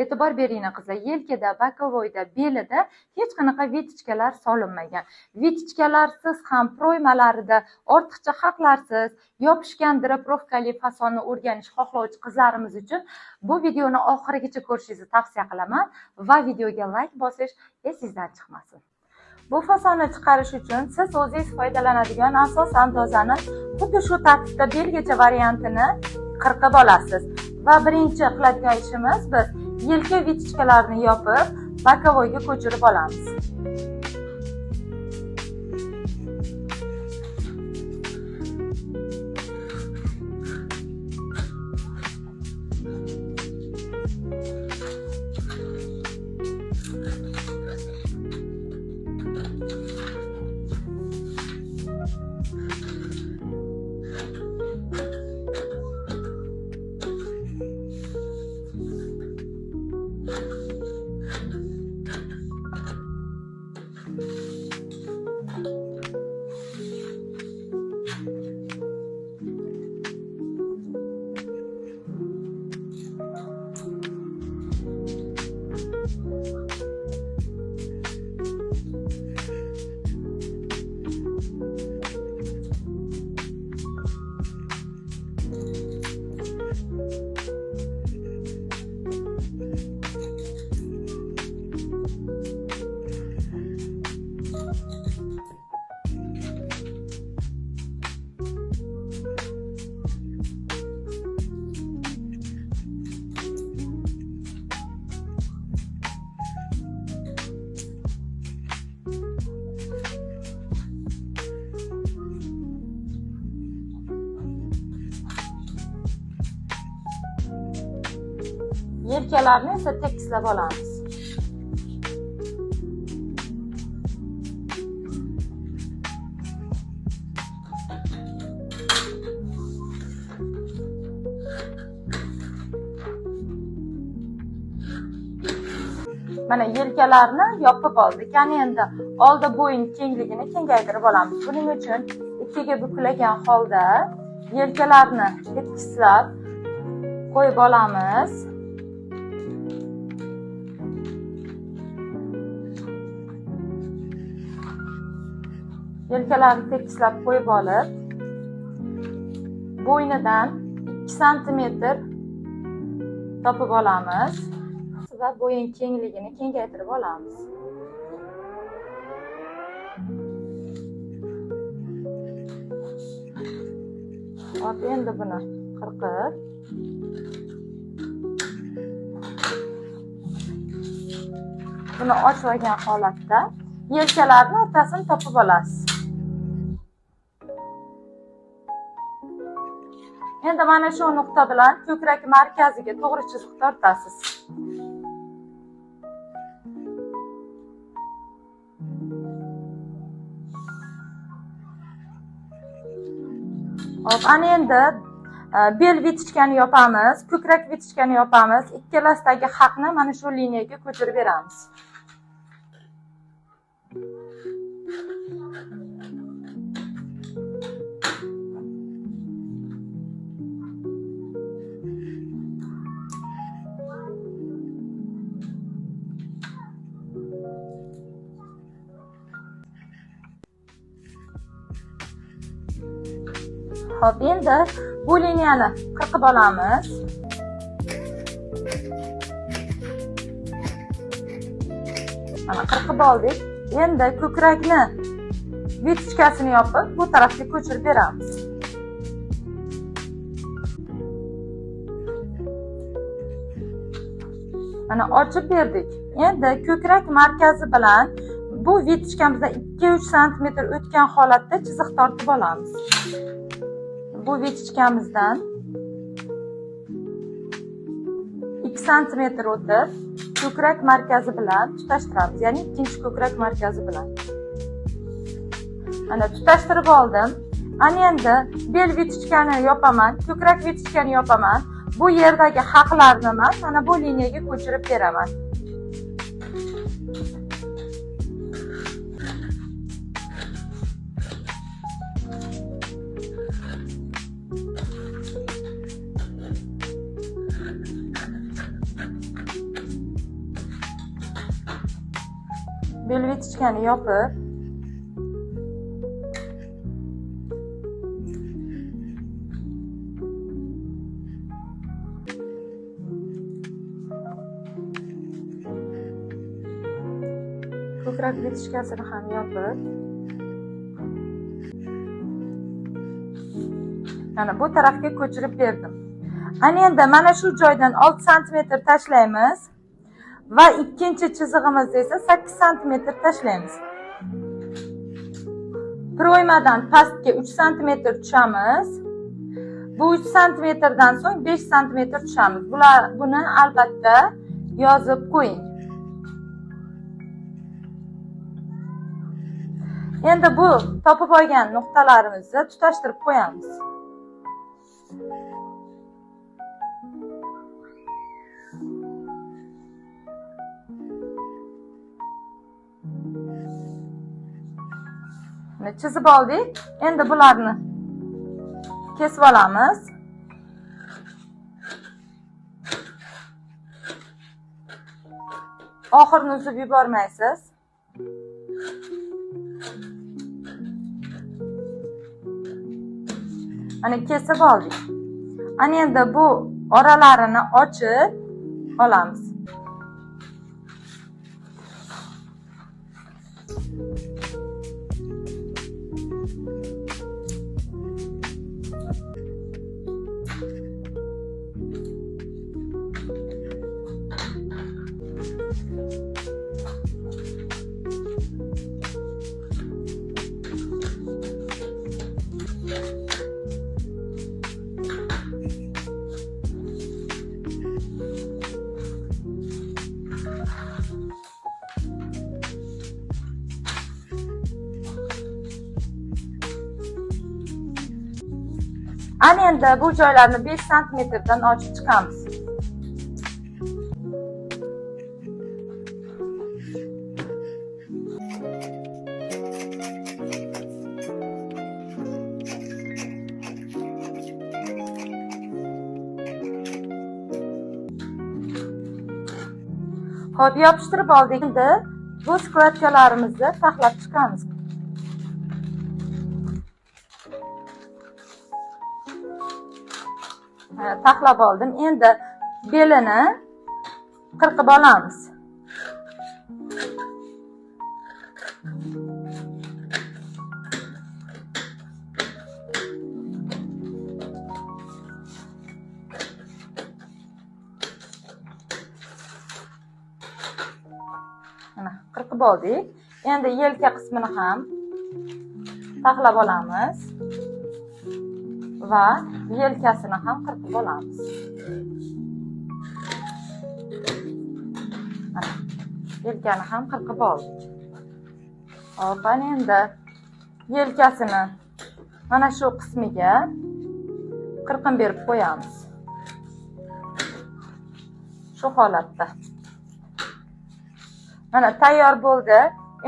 E'tibor beringlar qizlar, yelkada, bokovoyda, belida hech qanaqa vitichkalar solinmagan. Vitichkalarsiz ham proymalarida ortiqcha haqlarsiz yopishgan draprovkali fasonni o'rganish xohlovchi qizlarimiz uchun bu videoni oxirigacha ko'rishingizni tavsiya qilaman va videoga like bosish esingizdan chiqmasin. Bu fasonni chiqarish uchun siz o'zingiz foydalanadigan asos andozani xuddi shu tartibda belgacha variantini qirqib olasiz. Va birinchi qiladigan ishimiz biz yelka vitichkalarini yopib, bokovoyga ko'chirib olamiz. Yelkalarni esa tekislab olamiz. Mana yelkalarni yopib oldik. Ya'ni endi oldi bo'yin kengligini kengaytirib olamiz. Buning uchun ikkiga buklagan holda yelkalarni tekislab qo'yib olamiz. Yelkalarni tekislab qo'yib olib, bo'ynidan 2 santimetr topib olamiz va bo'yin kengligini kengaytirib olamiz. Hop, endi buni qirqib buni ochib olgan holatda yelkalarni o'rtasini topib olasiz. Endi mana shu nuqta bilan ko'krak markaziga to'g'ri chiziq tortasiz. Hop, ana endi bel vitichkani yopamiz, ko'krak vitichkani yopamiz, ikkalasidagi haqni mana shu liniyaga ko'chirib beramiz. Hop, endi bu liniyani qirqib olamiz. Mana qirqib oldik. Endi ko'krakni vitichkasini yopib, bu tarafga ko'chirib beramiz. Mana ochib berdik. Endi ko'krak markazi bilan bu vitichkamizdan 2-3 santimetr o'tgan holatda chiziq tortib olamiz. Bu vitichkamizdan 2 santimetr o'tib ko'krak markazi bilan tutashtiramiz, ya'ni ikkinchi ko'krak markazi bilan. Mana tutashtirib oldim. Ana endi bel vitichkani yopaman, ko'krak vitichkani yopaman. Bu yerdagi haqlarni men mana bu liniyaga ko'chirib beraman. Bel vitichkani yopib, ko'krak vitichkasini ham yopib, mana bu tarafga ko'chirib berdim. Ana endi mana shu joydan 6 sm tashlaymiz va ikkinchi chizig'imizni esa 8 sm tashlaymiz. Proymadan pastga 3 sm tushamiz. Bu 3 sm dan so'ng 5 sm tushamiz. Buni albatta yozib qo'ying. Endi bu topib olgan nuqtalarimizni tutashtirib qo'yamiz. Chizib oldik. Endi bularni kesib olamiz. Oxirini uzib yubormaysiz. Mana kesib oldik. Ana endi bu oralarini ochib olamiz. Ana endi bu joylarni 5 santimetrdan ochib chiqamiz. Xo'p, yopishtirib oldik. Endi bu skladkalarimizni taxlab chiqamiz. Taxlab oldim. Endi belini qirqib olamiz. Mana qirqib oldik. Endi yelka qismini ham taxlab olamiz va yelkasini ham qirqib olamiz. Mana yelkani ham qirqib oldik. Hop, endi yelkasini mana shu qismiga qirqim berib qo'yamiz. Shu holatda. Mana tayyor bo'ldi.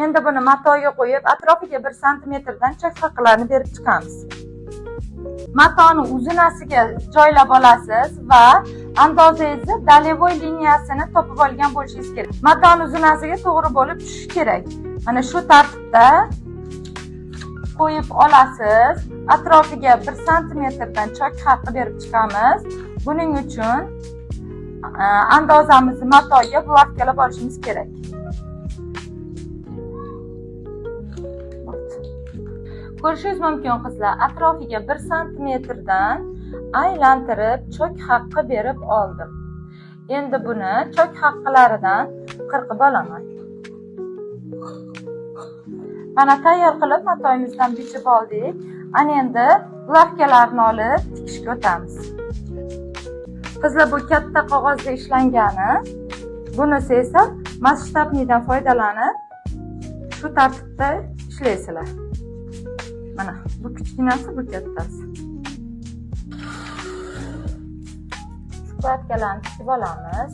Endi buni matoga qo'yib, atrofiga 1 santimetrdan chak haqlarni berib chiqamiz. Matoni uzunasiga joylab olasiz va andozangizni dalevoy liniyasini topib olgan bo'lishingiz kerak. Matoni uzunasiga to'g'ri bo'lib tushishi kerak. Mana shu tartibda qo'yib olasiz. Atrofiga 1 santimetrdan chok haqqi berib chiqamiz. Buning uchun andozamizni matoga bulavkalab olishimiz kerak. Ko'rishingiz mumkin qizlar, atrofiga 1 santimetrdan aylantirib chok haqqi berib oldim. Endi buni chok haqqilaridan qirqib olaman. Mana tayyor qilib matoyimizdan bichib oldik. Ana endi bulavkalarni olib tikishga o'tamiz. Qizlar, bu katta qog'ozda ishlangani, bunisi esa masshtabnidan foydalanib shu tartibda ishlaysizlar. Mana bu kichkinasi, bu kattasi. Skladkalarni tikib olamiz.